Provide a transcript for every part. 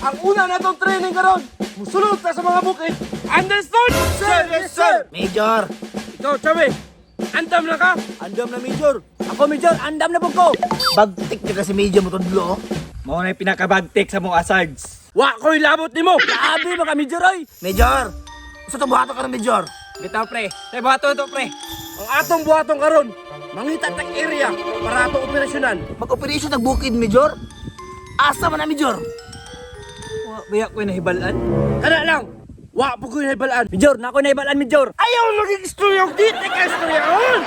Ang una natong training karon, musulod ta sa mga bukid. Understood? Sir, yes sir. Major! Ikaw, Chabe, andam na ka? Andam na, Major! Ako, Major! Andam na po ko! Bagtik ka kasi, Major, mo tudlo, oh. Mao na pinakabagtik sa mga Sarge. Wa ko'y labot nimo. Grabe mga Major oy. Major! Gusto itong buhato ka ng Major! Bitaw pre. Tay buhaton to pre. Ang atong buhaton karon, mangita tag area para atong operasyonan. Mag-operation ng bukid, Major! Asa man na, Major! Wa biya ko'y nahibalan. Kana lang. Wa po ko'y nahibalaan. Major, na ako'y nahibalan Major. Ayaw maging istorya og di ka istoryaon.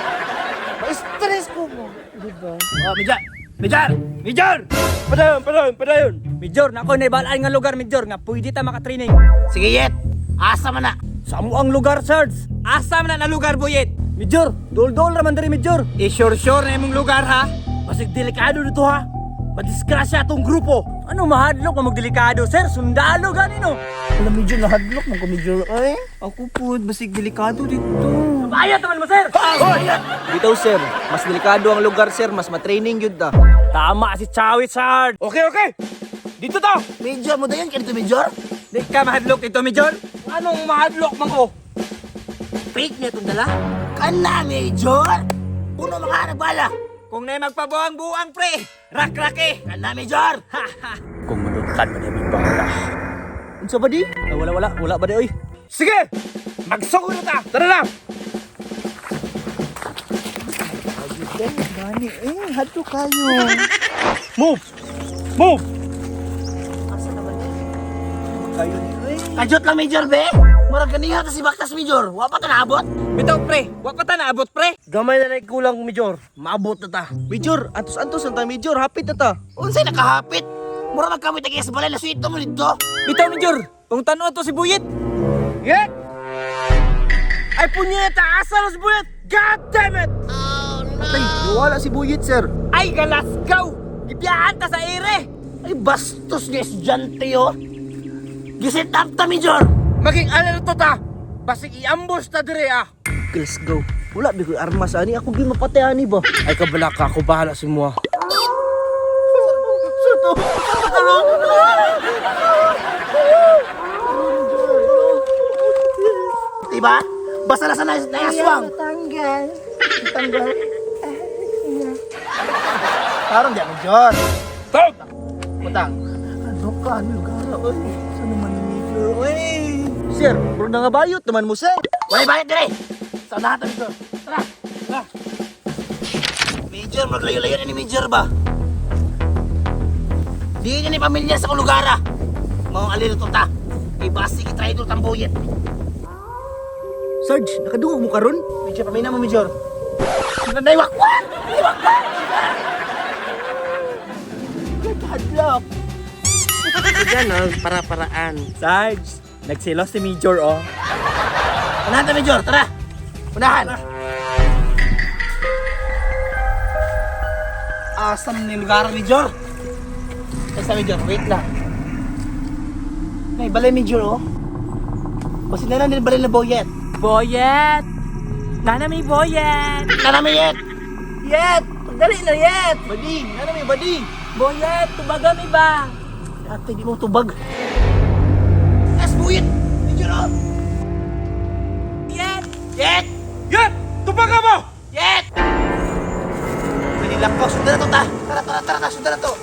Ma-stress ko mo. Oh, Major! Major! Major! Padayon, padayon, padayon. Major, na ako'y nahibalan nga lugar Major nga pwede ta makatraining. Sige, Yet! Asa man na! Sa amo ang lugar, Sarge. Asa man na lugar, Boyet? Major, dol-dol ra man diri Major. Eh sure-sure na imong lugar ha. Basig delikado dito ha. Madisgrasya atong grupo. Ano mahadlok mo magdelikado, sir? Sundalo gani no. Alam, Major, nahadlok mo ko, Major, ay! Ako po, basig delikado dito. Bayad naman mo, sir. Bitaw sir, mas delikado ang lugar sir, mas matraining yun ta. Tama si Chawi, Sarge. Okay, okay. Dito to. Major, mo dayon ka dito, Major? Di ka mahadlok dito, Major. Anong mahadlok man ko? Fake na itong dala? Kana, Major! Puno mga hanap bala! Kung na magpabuang-buang, pre. Rak-rake. Kana, Major! Kung manutan man yung bala. Unsa ba di? Ah, wala, wala. Wala ba di, oy? Sige! Magsugod na ta! Tara na! Gani eh, hadto kayo. Move! Move! Kayo ni eh. Kajot lang, Major, be! Murag ganiha ta si Baktas, Major! Wa pa ta naabot? Bitaw, pre. Wa pa ta naabot, pre. Gamay na lang kulang, Major. Maabot na ta. Major, antos-antos ang ta Major, hapit na ta. Unsay nakahapit? Mura magkamit ang sa balay na suwito mo dito. Bitaw, Major. Pangutano to si Buyit. Yet! Ay punyeta! Asa na si Buyet? God damn it! Patay, wala si Buyit sir. Ay, galasgaw! Gibiyaan ta sa ere! Ay, bastos nga estudyante, oh. Giset up ta, Major! Maging alala to ta! Basig i-ambush ta dire ah! Let's go. Wala bi koy armas ani, ako gyud mapatay ani ba. Ay kabala ka, ako bahala si Mua. Diba? Basta na sa nayaswang. Tanggal. Tanggal. Karon di, Major. Stop! Butang. Ano ka ano gara oy? Sa naman ni Major oy? Sir, bro nangabayot naman mo sir. Wala bayad dire. Sa unahan ta, Major. Tara. Tara. Major, maglayo-layo na ni Major ba? Di niya ni pamilya sa kulugara. Maong alilo to ta. Kay basi kitry tang buyet. Sarge, nakadungog mo karon? Major, pamina mo, Major. Naiwakwan! Naiwakwan! Hadlok. Ganon, para-paraan. Sarge, nagselos si Major, oh. Unahan ta, Major. Tara! Unahan! Asam ni lugar, Major? Basta, Major. Wait lang. May balay, Major, oh. Basta na lang din balay na boyet. Boyet! Nana may Boyet! Tara, Mayet! Yet! Dali na, Yet! Badi, ano may badi? Boyet, tubaga may ba? Ate, di mo tubag. Yes, boyet! Major, oh! Yet! Yet! Yet! Tupaga mo! Yet! Manilak ko. Sundan na to, ta! Tara, tara, tara, ta. Sundan na to.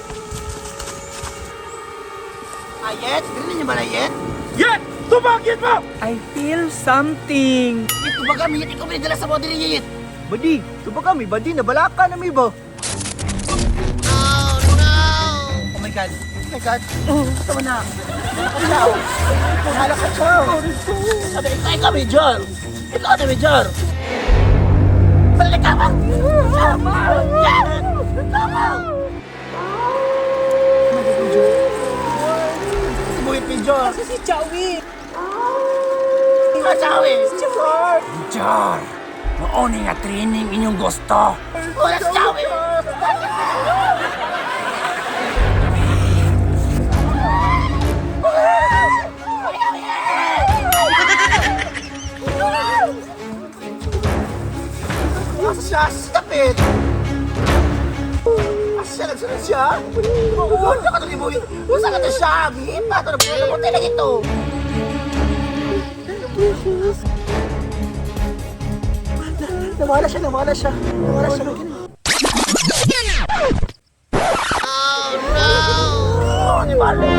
Ah, Yet? Ganun niyo ba na, Yet? Yet! Tubag yet mo! I feel something. Yet, tubaga, Yet. Ikaw may dala sa body niya, Yet. Badi, tuba kami, badi nabalaka na mi ba? Oh my God. Oh my God. Tama na. Ciao. Hala ka, ciao. Sabi, ikaw, ikaw, Major. Ikaw, ate, Major. Balik ka ba? Tama. Yan. Tama. Si Buhit Major. Kasi si Chawi. Ah, Chawi. Major! Maoni nga training inyong gusto. Wala si Chawi. Asa siya? Stop it! Asa siya? Nagsunod siya? Wala ka ni Boy. Usa ka to siya? siya. Gihipa to. Nabuti lang ito. Precious. Nawala siya, nawala siya. Nawala siya. Oh, no! Oh, di bale.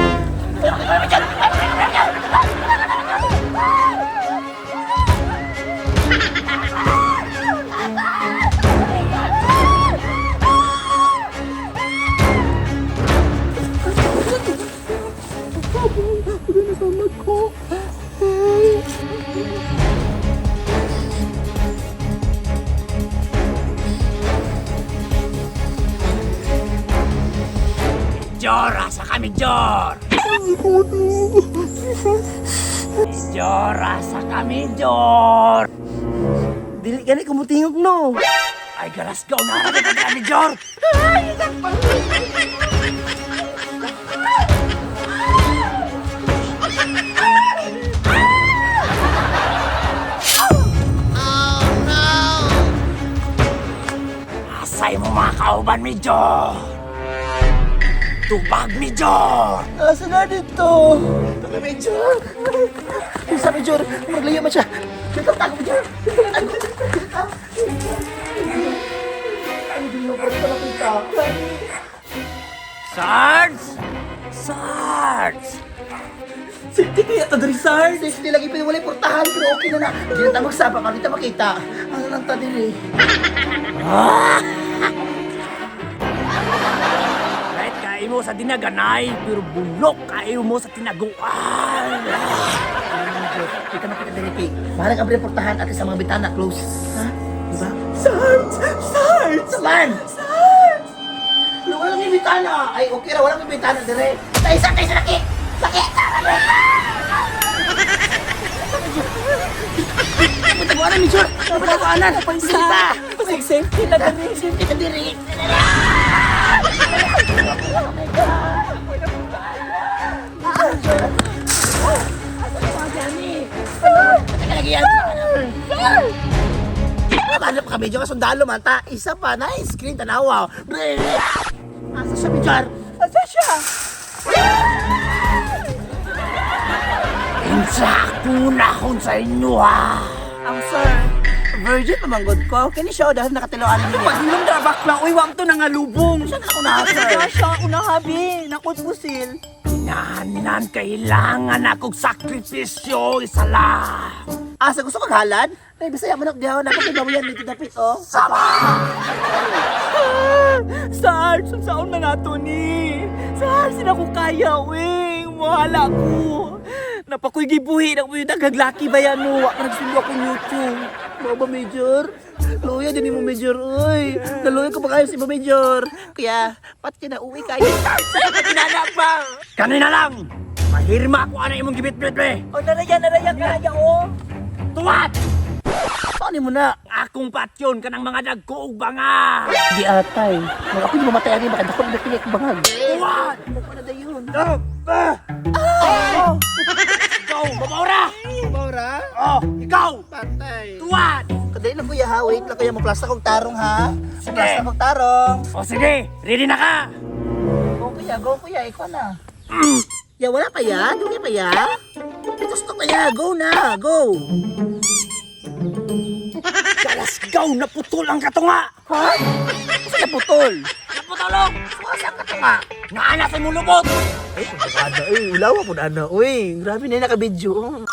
Jor, asa kami, Jor! Jor, asa kami, Jor! Dili gani kumutingog no. Ay, galas go na kami kami, Jor! Asay mo mga kauban, mi Jor! Tubag, mi Jor! Asa na dito? Baka Major. Sa Major, maglayo man siya. Dito tago Major. Sarge! Sarge! Safety kaya ta diri, Sarge. Safety lagi pero walay portahan pero okay na na. Di na ta magsaba para di ta makita. Ano lang ta diri? Kahit kain mo sa dinaganay, pero bulok kain mo sa tinaguan. Di ta makita diri kay. Bahala ka bre portahan at sa mga bitana close. Ha? Diba? Sarge! Sarge! Saman! Sarge! Wala walang ibitana. Ay, okay ra walang ibitana dire. Taisa, taisa laki. Laki. Pataguanan, Major. Pataguanan. Paisa! Pasig safety na diri. Safety na diri. Paano pa kami dyan? Sundalo man ta. Isa pa na screen tanawa. Asa siya, Major? Asa siya? Insa kunahon sa inyo ha! Ang sir, virgin pamanggod ko. Kini siya dahil nakatiloan niya. Pasilong dra bakla, uy, wam to nangalubong. Siya na ako na, sir. Asa siya? Una habi. Nakot pusil. Nanan kailangan akong sakripisyo isa lang. Asa gusto kag halad? Ay, bisaya man ako dihaw na ako babuyan dito dapit oh. Sama! Sarge, unsaon man nato ni? Sarge, sila ko kaya, wing. Mahala ko. Napakoy gibuhi na ko yung dagaglaki ba yan mo? Wa pa nagsundo akong YouTube. Mao ba, Major? Luya din mo, Major. Uy, naluya ko pa kayo si Major. Kaya, pat na uwi kayo. Sa'yo ka tinana pa! Kanina lang! Mahirma ako ana imong gibit-bit be! O, naraya, naraya, kaya, oh. Tuwat! Paano mo na? Akong patyon kanang mga dagko og banga! Di atay. Mga ako di mamatay ani baka dako na kini bangag. Tuwat! Ano na dayon? Oh! Ah! Oh! Ikaw, babaura! Bora? Oh, ikaw! Patay. Tuwat! Kadali lang kuya ha, wait lang kuya, maplasta kong tarong ha. Sige. Maplasta kong tarong. O sige, ready na ka! Go kuya, go kuya, ikaw na. Ya, wala pa ya? Dugay pa ya? May gusto pa ya, go na, go. Galasgaw na putol ang katunga! Ha? Saan na putol? Naputolong! Saan ka tunga? Naana sa imong lubot! Ay, ana, uy, ulawa po na, ana, uy. Grabe na yung naka-video. Oh.